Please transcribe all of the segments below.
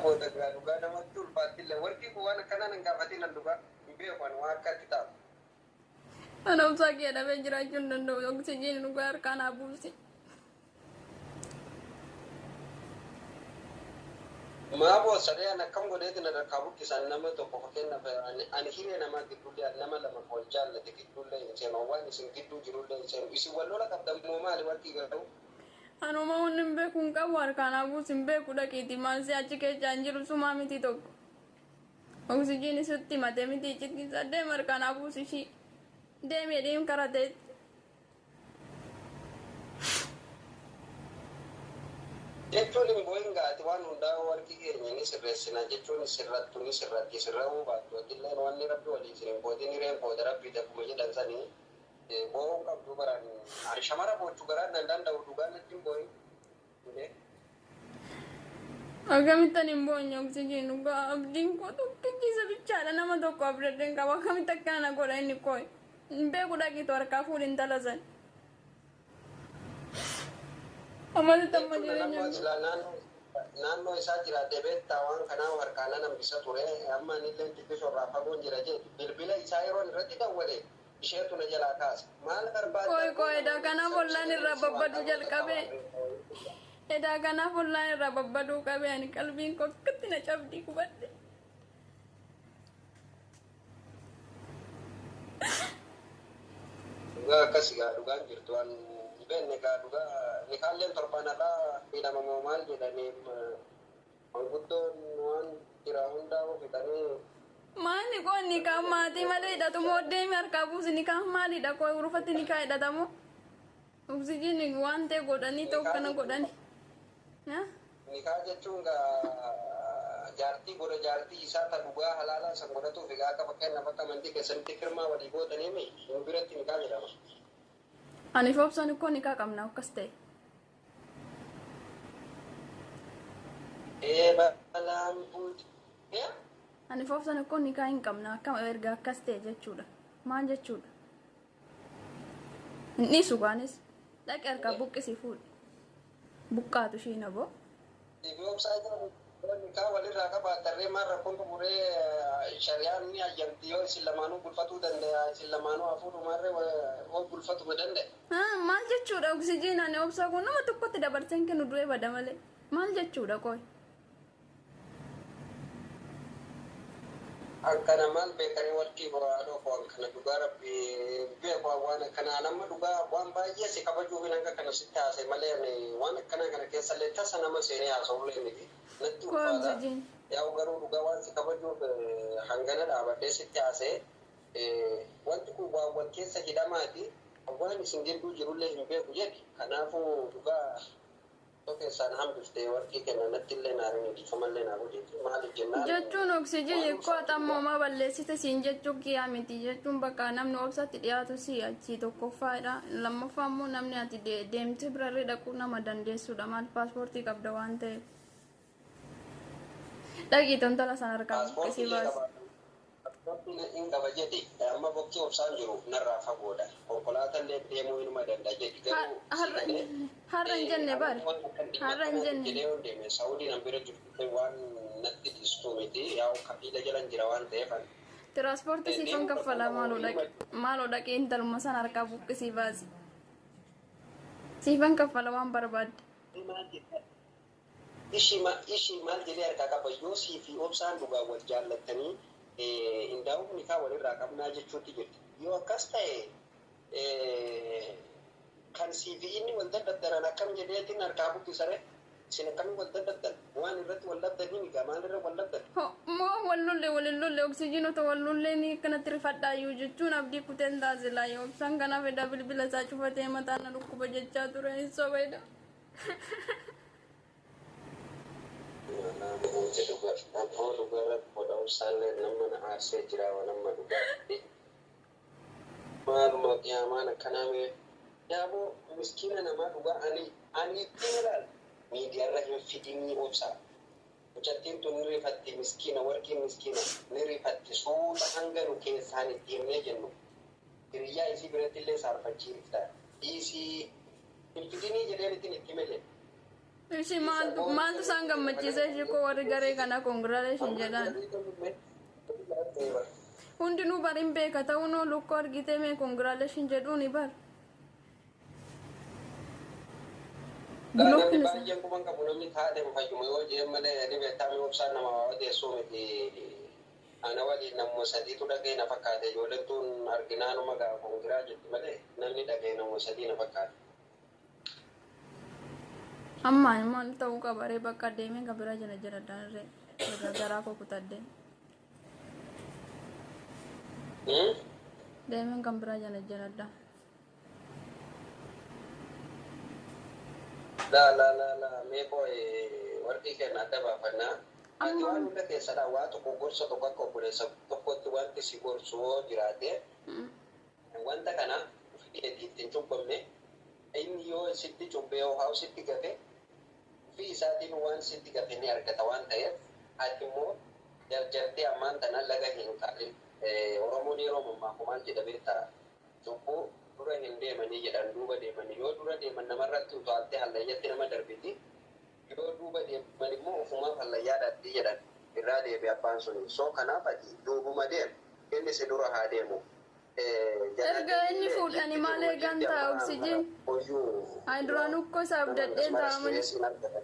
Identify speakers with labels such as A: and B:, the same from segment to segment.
A: Booda gaa dhugaa namatti ulfaattillee warqii kun waan akkanaa nan gaafatin nan dhugaa hin beeku ani waan akkatti taa'u.
B: Ana obsaa kiyya dhabee jiraachuu hin danda'u. Oksijiin dhugaa harkaa naa buusi.
A: Maa boossa ree ani akkam godheeti na harkaa buqqisan nama tokko fakkeenyaaf ani hiree namaa gidduullee ani nama lama wal jaallate gidduullee hin seenu waan isin gidduu jirullee hin seenu isin wal lola qabdan moo maali warqii garuu.
B: Anuma wanni hin beeku hin qabu harkaa naa buusi hin beeku dhaqiiti maal si achi keessaa hin jiru sumaa miti tokko. Oksijiin sitti himate miti iccitiin isaa deem harkaa naa buusi ishii. Deemi jedhiin karaa ta'etti.
A: Jechuun hin boo'in gaati waan hundaa warqii keenya ni sirreessina jechuun sirrattu ni sirratti sirra'uu baattu atilleen wanni rabbi walii isin hin qoodin hireen qooda rabbii akkuma jedhan sanii boo'uun qabdu baraan ani shamara boochu garaan nan danda'u dhugaa natti hin boo'in.
B: Akkamittan hin boonye oksijiin dhugaa abdiin koo tokkichi isa bichaadha nama tokko abdadheen qaba akkamitti akkana na godha inni koo hin beeku dhaqiitu harkaa fuudhi intala san. Ammasitti amma jireenya
A: Naannoo isaa jiraadhe beektaa waan kanaa harkaa nan hambisa ture amma anillee xiqqisoo irraa fagoon jira jedhi bilbila isaa yeroon irratti dawwale isheetu na jalaa kaasa. Maal barbaadda?
B: Qoy qoy edaa kanaaf ollaan irraa babbaduu jalqabe. Edaa kanaaf ollaan irraa babbaduu qabe ani qalbiin koo akkatti na cabdii gubadhe.
A: Dhugaa akkas gaa dhugaan jirtu waan hin beekne gaa dhugaa nikaalleen torbaan irraa hidhamamoo maal jedhanii manguddoon waan jira hundaa fixanii.
B: Maali qoy nikaa maatii malee hidhatu moo deemi harkaa buusi nikaa maalidha qoy urufatti nikaa hidhatamoo? Oksijiin waan ta'e godhanii ta'u kana godhani.
A: Nikaa jechuun gaa jaartii godha jaartii isaa ta dhugaa halaalaa san godhatuuf egaa akka fakkeenyaaf akka amantii keessanitti firmaa walii gootanii nu biratti nikaa jedhama.
B: Ani fi obsaan ikkoo nikaa qabna akkas ta'e.
A: Ee balaan buute.
B: Ani fi obsaan ikkoo nikaa hin qabna akkam erga akkas ta'e jechuudha. Maal jechuudha? Hin dhiisu kaanis dhaqi harkaa buqqisii fuudhi. Buqqaatu ishiin aboo.
A: Obsaa nikaa walirraa qabaatarree maal rakkoon qaburee shari'aan ni hayyamti yoo isin lamaanuu bulfatuu danda'a isin lamaanuu hafuudhumarree oo bulfatuma danda'a.
B: Maal jechuudha oksijiin ani obsaa kun nama tokkotti dabarseen kennu du'ee bada malee maal jechuudha qoy.
A: Akkana maal beekanii warqii haadhoo koo akkana dhugaa rabbi beeku waan akkanaa nama dhugaa waan baay'ee si kabajuuf hanga kana sitti haasa'e malee ani waan akkanaa kana keessallee tasa nama seenee haasa'ullee miti natti ulfaata. Yaa'u garuu dhugaa waan si kabajuuf hangana dhaabadhee sitti haasa'e wanti kun waan wal keessa hidhamaati waan isin gidduu jirullee hin beeku jedhi kanaafuu dhugaa. Keessaan hambiftee warqii kenna natti illee naarin dhiifamallee naa godheeti maaliif jennaan.
B: Jechuun oksijiin koo xammoomaa balleessite siin jechuu kiyyaa miti jechuun bakka namni obsatti dhiyaatu si achi tokkoffaadha lammaffaa immoo namni ati deemtee birarree dhaquu nama dandeessudha maal paaspoortii qabda waan ta'eef. Dhaqii tontala sana harkaa buqqisii baasi.
A: Paaspoortiin hin qaba jedhi amma bokkii obsaan jiru narraa fagoodha konkolaatallee deemuu inuma danda'a jedhi garuu
B: Har'a hin jenne bari. Har'a hin jenne.
A: Jedhee yoo deeme Saawudiin an bira jirtu waan natti dhiistu miti yaa'u kafiila jalan jira waan ta'eef.
B: Tiraanspoortii siifan kaffalaa maaloo dhaqi maaloo dhaqi intaluma sana harkaa buqqisii baasi. Siifan kaffala waan barbaadde.
A: Ishii maal jedhee harkaa qaba yoo sii fi obsaan dhugaa wal jaallattanii indaa'uun nikaa walirraa qabnaa jechuutti jirti. Yoo akkas ta'e kan sii fi inni wal dadhabdanan akkam jedheetiin harkaa buqqisare isin akkamiin wal dadhabdan waan irratti wal dhabdan himi gaa maalirra wal dhabdan.
B: Moo wal lolle wal hin lolle oksijiin otoo wal lollee ni akkanatti rifadhaayyuu jechuun abdii kuteen taasila yoo obsaan kanaaf edaa bilbila isaa cufatee mataan na dhukkuba jechaa ture hin sobeedha.
A: Abboo dhugaa rabbi obsaallee nama na aarsee jira waan amma dhugaa. Maaluma qiyaamaan akkanaa mee yaaboo miskiina namaa dhugaa ani ittiin ilaal miidiyaarra hin fidinii obsaa. Mucattiin tun ni rifatti miskiina warqiin miskiina ni rifatti suuta hanga nu keessaan itti himnee jennu hiriyyaa isii biratti illee saarfachiifta. Dhiisii hin fidinii jedheen ittiin itti hime jedhe.
B: Ishii maaltu isaan gammachiisa ishii koo warri garee kana congratulation jedhan. Hundinuu bar hin beeka ta'uunoo lukkoo argitee mee congratulation jedhuuni bar.
A: Namni baay'een kuban qabu namni taa'ee fayyuma yoo jee malee ni beektaa mi obsaan nama odeessuu miti. Ana waliin namuma sadiitu dhagee na fakkaate ijoolleen tun arginaanuma gaa congra jetti malee namni dhagee namuma sadii na fakkaate.
B: Ammaan maal ta'uu qaba ree bakka deemee kan biraa jala jala daanree garaa koo kutadhee. Deemeen kan biraa jala jala daa.
A: Laa laa laa laa mee koo warqii kenna adda baafannaa. Ati waan hunda keessadha waa tokko gorsa tokko akka obboleessa tokkotti wanti si gorsu yoo jiraate wanta kana ofii keetii ittiin cubbamne inni yoo sitti cubbee yoo sitti gafe ofii isaatiin waan sitti gafe ni argata waan ta'eef ati immoo jarjartee ammaan tana laga hin utaalin. Oromoon yeroo mammaaku maal jedha beektaa? Cubbuu dura hin deemanii jedhan duuba deemanii yoo dura deeman namarratti utaaltee hallayyatti nama darbiti. Yoo duuba deeman immoo ofumaaf hallayyaadhaatti jedhan irraa deebi abbaan suni. So kanaaf ati duubuma deem inni si dura haa deemu.
B: Erga inni fuudhanii maal eegan ta'a oksijiin? Ani duraan ukkoo isaa abdadhee ta'a malee.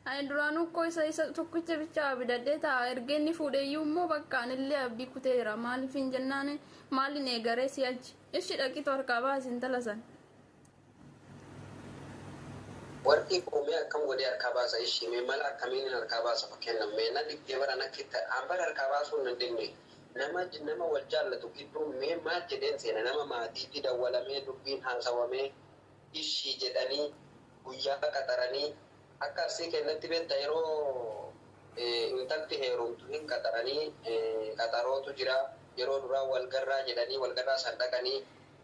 B: Ani duraan ukkoo isa tokkicha bicha abdadhee ta'a. Erga inni fuudheeyyuu immoo bakka anillee abdii kuteera. Maaliif hin jennaan maaliin eegaree si'achi? Ishi dhaqitu harkaa baasi intala san.
A: Warqii koomee akkam godhee harkaa baasa ishii mee mala akkamiin harkaa baasa fakkeenyaaf mee na dhibdee bara nakkitti an bara harkaa baasuu hin dandeenye. Nama wal jaallatu gidduu mee maal jedheen seena nama maatiitti dawwalamee dubbiin haasawamee ishii jedhanii guyyaa qaxaranii akka arsii kennatti beekta yeroo intalti heerumtu hin qaxaranii qaxarootu jira yeroo duraa walgarraa jedhanii walgarraa san dhaqanii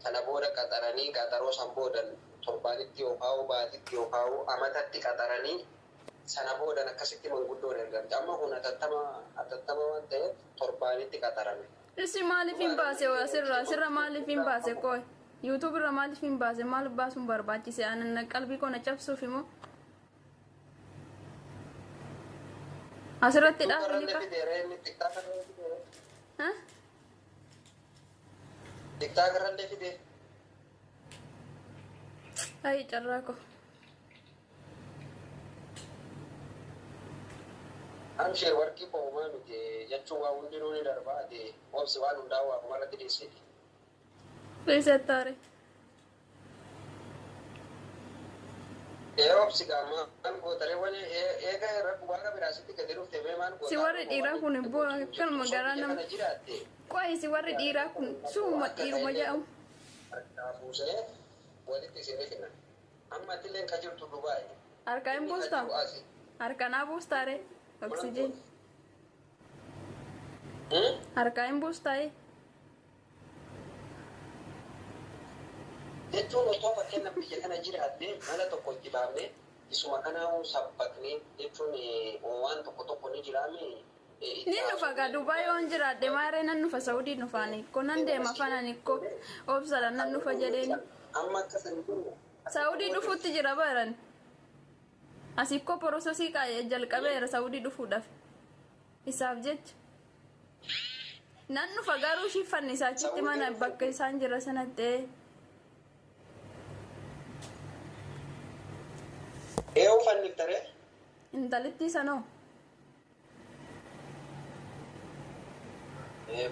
A: sana booda qaxaranii qaxaroo san boodan torbaanitti yookaan baatitti yookaan amatatti qaxaranii sana boodan akkasitti manguddoon ergamte amma kun atattama waan ta'eef torbaanitti qaxarame.
B: Isi maaliif hin baase asirra maaliif hin baase koo YouTube irra maaliif hin baase maal baasuun barbaachise anan qalbii koo na cabsuuf immoo asirratti dhaabni ka.
A: TikTok irrallee fide.
B: Ayi carraa koo.
A: Amshee warqii koomaa miti jechuun waa hundinuu ni darbaa ati obsi waan hundaa waaqumarratti dhiisiti.
B: Dhiisettaare.
A: Ee obsi gaa maal gootaree wani eega rabbi waaqa biraa sitti gadi dhufte mee maal
B: gootaa? Si warri dhiiraa kun akkanuma garaa nama. Qo'i si warri dhiiraa kun suuma dhiiruma jedhamu.
A: Harkaa fuusee walitti isin finna. Amma atilleen ka jirtu Dubaay.
B: Harkaa hin buustaa? Harka naa buustaare. Oksijiin. Harkaa hin buustaa?
A: Jechuun otoo fakkeenyaaf biyya kana jiraatte mala tokko itti baafnee isuma kanaa sabbaqnee jechuun waan tokko tokko ni jiraame.
B: Ni dhufa gaa Dubaay yoon jiraadhe maaree nan dhufa Saudii dhufaani ko nan deema fanani ko obsala nan dhufa jedheeni.
A: Amma akka san jiru.
B: Saudii dhufutti jira baran. Asii ko processii jalqabeera Saudii dhufuudhaaf. Isaaf jecha. Nan dhufa garuu ishii fannisaa achitti mana bakka isaan jira sanatti.
A: Eeyyuu fanniftaree?
B: Intalittii sanoo.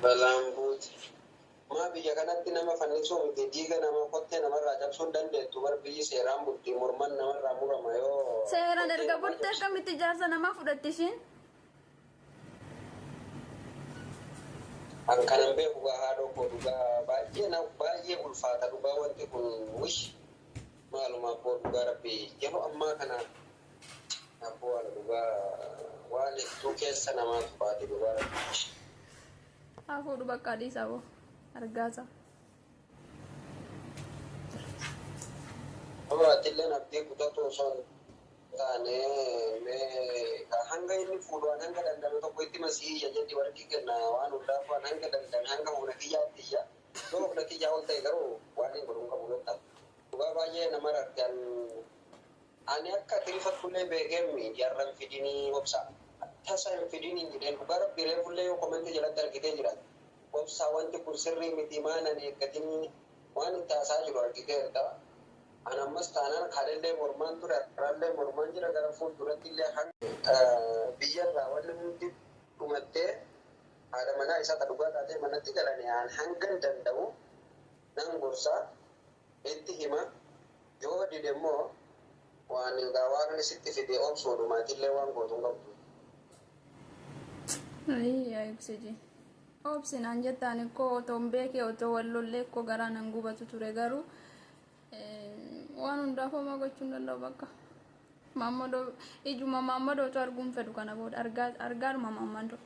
A: Balaan buuti. Maa biyya kanatti nama fannisuu miti dhiiga nama kottee namarraa cabsuu hin dandeettu bar biyyi seeraan bulti morman namarraa murama yoo.
B: Seeraan erga bultee akkamitti jaarsa namaa fudhatti ishiin?
A: An kanan beeku gaa haadhoo koo dhugaa baay'ee na baay'ee ulfaata dhugaa wanti kun wish maaluma abboo dhugaa rabbi yeroo ammaa kana abboo ana dhugaa waan hedduu keessa namaatu baate dhugaa rabbi.
B: Haa fuudhu bakka dhiisaa boo argaasa.
A: Atilleen abdii kutatu osoo hin taane mee hanga inni fuudhu waan hanga dandame tokko itti masii jedhi warqii kenna waan hundaaf waan hanga dandame hanga humna kiyyaatti iyya yoo humna kiyyaa ol ta'e garuu waan hin godhuun qabu beektaa. Dhugaa baay'ee nama rakkan Ani akka tirifatullee beekee miidiyaarra hin fidinii obsa. Tasa hin fidinii jedheen dhugaa rabbi reefullee yoo komentii jalatti argitee jiraate. Obsa wanti kun sirrii miti maanan eeggatinii waan itti haasaa jiru argiteerta. An ammas taanaan kalellee mormaan ture har'allee mormaan jira gara fuulduratti illee hanga biyyarraa wanni hundi dhumattee haadha manaa isaa ta dhugaa taatee manatti galanii an hangan danda'u nan gorsaa itti hima yoo dide immoo waan egaa waaqni sitti fide obsuudhumaatillee waan gootu hin qabdu.
B: Ayii oksijii. Obsinaan jettaan ikkoo otoo hin beekee otoo wal lollee ikkoo garaa nan gubatu ture garuu waan hundaaf homaa gochuu hin danda'u bakka. Maammadoo ijuma maammadootu arguun fedhu kana booda argaa argaadhuma maammadoo.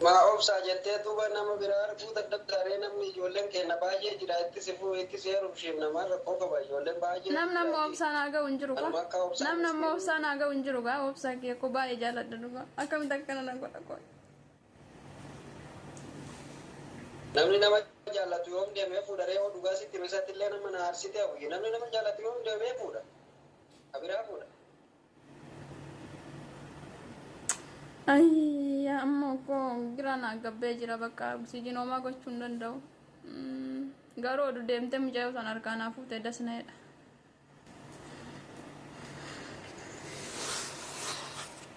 A: Maa obsaa jettee duuba nama biraa arguu dadhabdaaree namni ijoolleen keenya baay'ee jira itti si fuu itti si heerumshiif namaa rakkoo qaba ijoolleen baay'ee.
B: Namni amma obsaan haa ga'u hin jiru
A: Anuma
B: kaa.
A: akka obsaan
B: Namni amma obsaan haa ga'u hin jiru kaa obsaa kee koo baay'ee jaalladha dhugaa. Akkamitti akkana na godha koo.
A: Namni nama jaallatu yoom deemee fuudha ree yoo dhugaa sitti misatti illee nama na aarsite hawwi namni nama jaallatu yoom deemee fuudha. Kabiraa fuudha.
B: Ayii amma koo gira naa gabbee jira bakka oksijiin homaa gochuu hin danda'u. Garuu oduu deemtee mucayyoo sana harkaa naa fuutee dasneedha.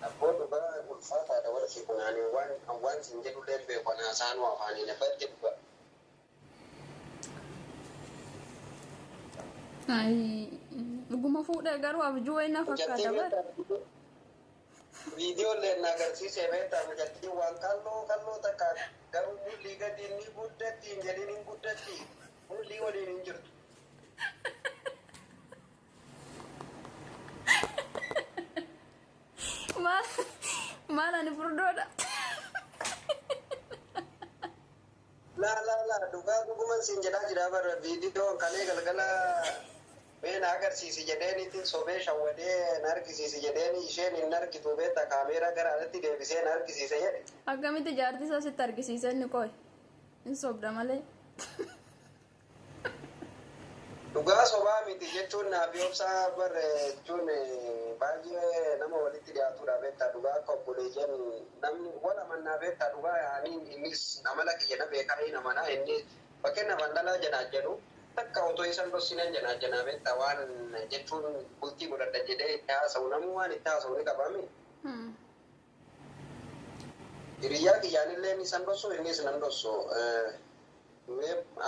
A: Abboo dhugaa ulfaataadha warri kun ani waan waan sin jedhullee hin beeku ana hasaanuu afaaniin badde dhugaa.
B: Ayii dhuguma fuudhee garuu abjuu wayii na
A: Mucattii
B: fakkaata bara.
A: beektaa viidiyoo illee na agarsiisee beektaa mucattiin waan kalloo kalloo takka garuu mul'ii gadi inni guddatti hin jedhin hin guddatti mul'ii waliin hin jirtu.
B: Maal maal ani furdoodha.
A: Laa laa laa dhugaa dhuguman siin jedhaa jira bara viidiyoon kalee galgala mee na agarsiisi jedheeniitiin sobee shawwadee na argisiisi jedheeni isheen hin argitu beektaa kaameeraa gara alatti deebisee na argisiise jedhe.
B: Akkamitti jaartii isaa sitti argisiise inni qoy. Hin sobda malee.
A: Dhugaa sobaa miti jechuun naaf obsaa barre jechuun baay'ee nama walitti dhiyaatudha beektaa dhugaa akka obboleeyyan namni wal amannaa beektaa dhugaa yaanii innis amala kiyya na beekaa hin amanaa inni fakkeenyaaf handalaa janaa jedhu takka otoo isan dhossineen janaa janaa beektaa waan jechuun bultii godhadha jedhee itti haasa'u namuu waan itti haasa'u ni qabaami. Hiriyyaa kiyyaanillee inni isan dhossu innis nan dhossu.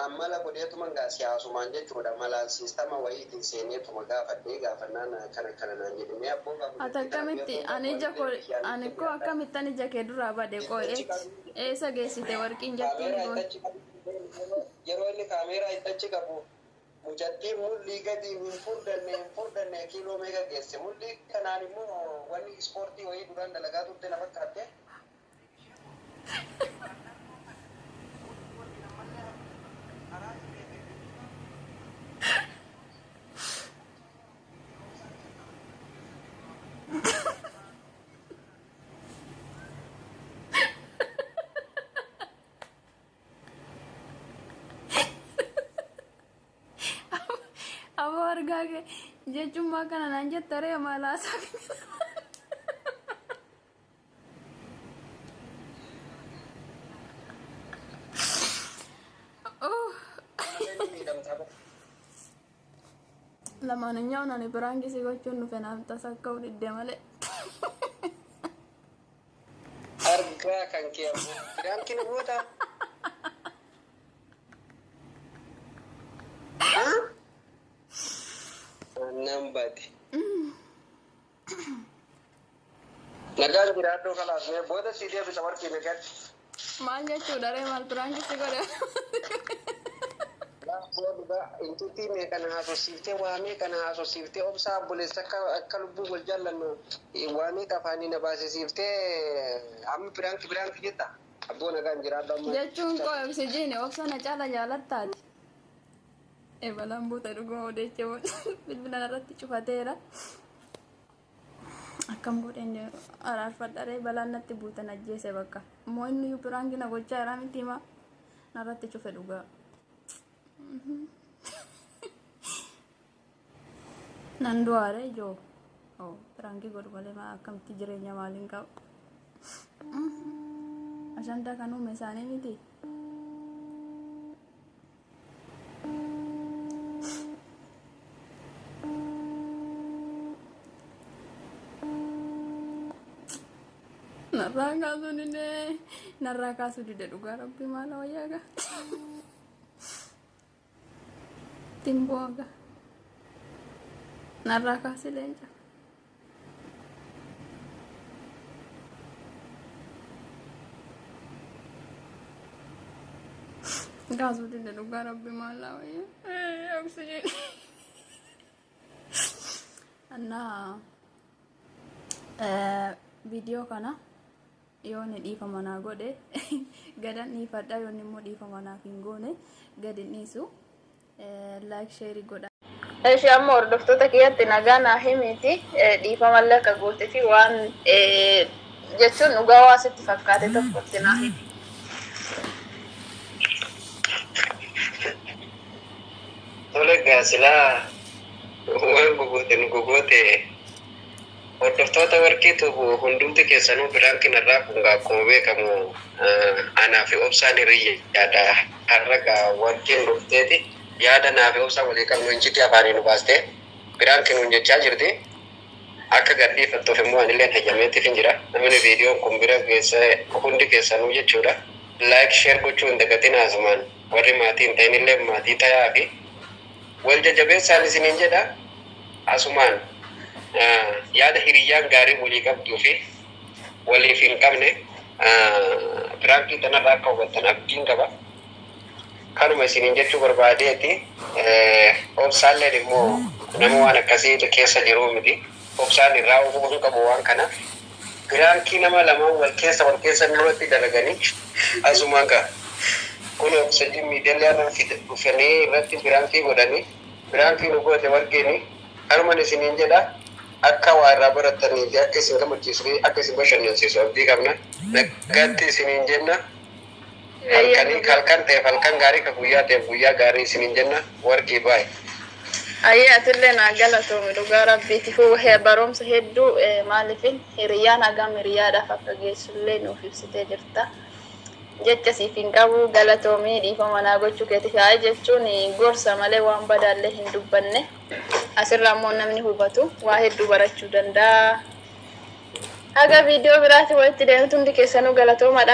A: Amala godheetuma gaa siyaasumaan jechuudha malaan siistama wayiitiin seeneetuma gaafadhee gaafannaan kana kana naan jedhe mee abboo gaafa
B: Ati akkamitti ani ija koo ani koo akkamitti ani ija kee duraa bade koo eessa geessite warqiin jettiin koo.
A: Yeroo inni kaameeraa itti achi qabu mucattiin mul'ii gadi hin furdanne hin furdanne kiiloo meeqa geesse mul'ii kanaan immoo wanni ispoortii wayii duraan dalagaa turte na fakkaatte.
B: Aboo argaa kee jechuun maa kana naan jetta ree maalaasaa. Lamaanኛው ani biraan gisee gochuun dhufe naaf tasa akka didde malee.
A: Argaa kan kee abboo. Biraankiin goota. Nan bade. Nagaan jiraadhoo kalaas mee booda sii deebisa warqii beekatti.
B: Maal jechuudha ree maal biraan gisee godhe.
A: Intuutii meeqana haasofsiiftee waa meeqana haasofsiiftee obsaa obboleessa akka akka lubbuu wal jaallannu waa meeqa afaanii na baasisiiftee amma prank prank jetta. Abboo nagaan jiraadhu amma.
B: Jechuun koo oksijiini obsa na caala jaalattaati. Ebalaan buute dhuguma odeechee bilbila irratti cufateera. Akkam godheen araarfadha ree balaan natti buutan ajjeese bakka. Immoo inni iyyuu prank na gochaa jira miti himaa narratti cufe dhugaa. Nan du'aare ijoo. Oh, prank godhu malee maa akkamitti jireenya maaliin qabu? Ashandaa kan uume isaanii miti. Narraa kaasuu dide. Narraa kaasuu dide dhugaa rabbi maal wayyaa gaa. Timboo gaa. Narraa kaasi leenca. Kaasuu dide dhugaa rabbi maal wayyaa. Oksijiin. Annaa viidiyoo kana yoo inni dhiifama naa godhe gadan dhiifadha, yoo inni immoo dhiifama naaf hin goone gadi hin dhiisu. Like, share godha. Ishee amma hordoftoota kiyyatti nagaa naa himiiti, dhiifamallee akka goote fi waan jechuun dhugaa waa sitti fakkaate tokkotti naa himi.
A: Tole gaa, silaa waan gogoote nu gogoote. Hordoftoota warqii tubu hundumti keessanuu, prankiin irraa kun gaa akkuma beekamu anaa fi obsaan hiriyyaadha. Har'a gaa warqiin dhufteeti yaada naa fi obsaan walii qabnu inchitii afaanii nu baastee prank nuun jechaa jirti. Akka gadhiifattuuf immoo anilleen hayyameetiif hin jira. Namni viidiyoon kun bira geesse hundi keessanuu jechuudha. Like, share gochuu hin dagatin. Asumaan warri maatii hin ta'in illee maatii tayaa fi wal jajjabeessaan isiniin jedha. Asumaan yaada hiriyyaan gaarii walii qabduu fi waliif hin qabne prank tanarraa akka hubattan abdiin qaba. Kanuma isiniin jechuu barbaadeeti. Obsaalleen immoo nama waan akkasii keessa jiruu miti. Obsaan irraa hubuu qabu waan kana. Prank nama lamaan wal keessa nurratti dalaganii asumaan gaa. Kun obsajii miidiyaalee irra dhufanii irratti prank godhanii prank nu goote warqeeni. Kanuman isiniin jedha, akka waa irraa barattanii fi akka isin gammachiisu fi akka isin bashannansiisu abdii qabna. Nagaatti isiniin jenna. Halkanii halkan ta'eef halkan gaarii, ka guyyaa ta'eef guyyaa gaarii isiniin jenna. Warqii, baay'ee.
B: Ayyee, atillee naa galatoomi dhugaa rabbiiti. Barumsa hedduu, maaliifin hiriyyaan hagam hiriyyaadhaaf akka geessullee nuuf ibsitee jirta. Jecha siif hin qabu, galatoomii dhiifama naa gochuu keetiif. Haa jechuun gorsa malee waan badaallee hin dubbanne. Asirraa immoo namni hubatu waa hedduu barachuu danda'a. Haga viidiyoo biraatti walitti deemtu hundi keessanuu galatoomaadha.